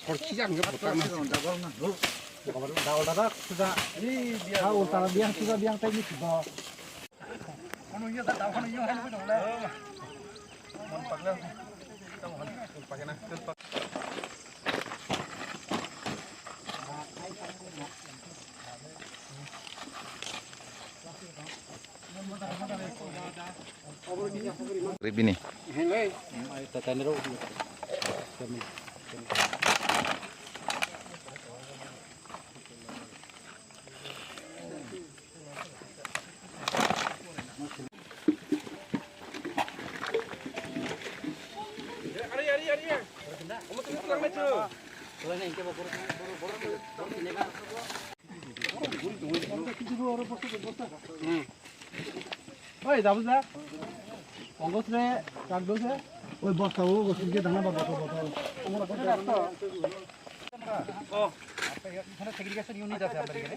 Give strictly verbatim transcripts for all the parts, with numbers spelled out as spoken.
Sorkijak hwnkhe bwtang. Double, double dada suda. Ha ulta biyang suda biyang tei ni suda. Ribini. Oi, dabu da. Congress re, Congress re. Oi, bosta, o, bosta, ke dana, bosta, bosta. Oh, এখানে segregation unit আছে আমাদের এখানে।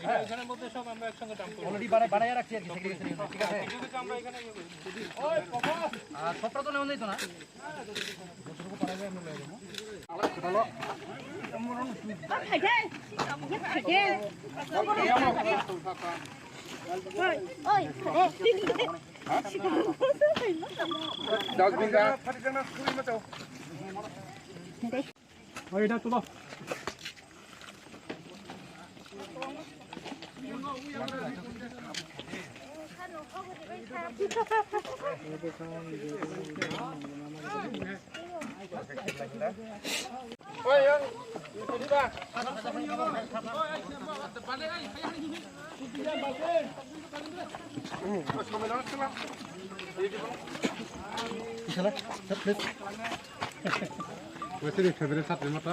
হ্যাঁ। এখানের মধ্যে সব আমরা একসঙ্গে ডাম্প করি। অলরেডি বানায়, বানায় রাখছি আর কি, সেগ্রিগেশন ইউনিট, ঠিক আছে? সেগুলোকে আমরা এখানে ইয়ে করি। আর সবটা তো নেওয়া যাইতো না। Oi, da, tulo. Wetini family satri mata.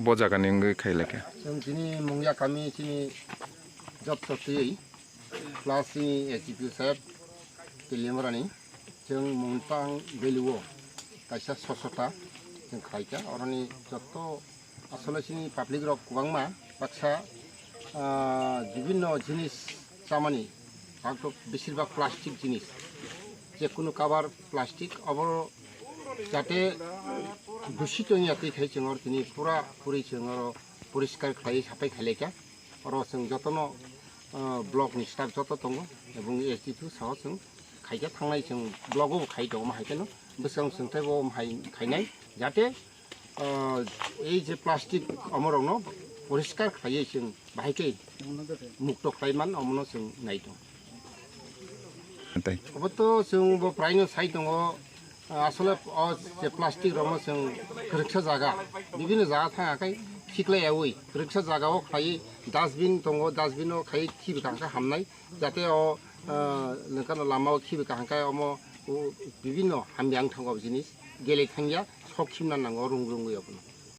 Bo jaga ni wngwi khailai khe. Chwng chini Mungya kami chini job sotwi plus chini S D P O saheb Teliamurani chwng Mungtang valley o kaisa sochota chwng khlaikha. Oroni joto asole chini public rok kwbangma baksa, ah, bibinno jinis chamani, bagtok beshirbak plastic jinis, je kunu cover plastic, obo jate dushito wngya twi khai chwng oro tini pura puri chwng oro poriskar khlaiwi saphai khailaikha. Oro chwng jotono, ah, block ni staff joto tongo, ebong S D P O saho chwng khaikhe thangnai chwng block o khai tongo, omo hai kheno bwskang chwng teibo omo hai khainai, jate, ah, ei je plastic omorokno poriskar khlaiwi chwng bahai khe mukto khlai man, omono chwng nai tongo. Tei. Obo to chwng bo praino sai tongo, ah, asole o je plastic rokno chwng kwrwksa jaga, bibinno jaga thang akai khiklai yaui kwrwksa jaga o khlai dustbin tongo, dustbin o khai khibi kaham khe hamnai, jate o, ah, nokano lama o khibi kaham khe omo, o, bibinno hamya wng thango o jinis, gele thangya, sok khimna nango rung rungwi obono.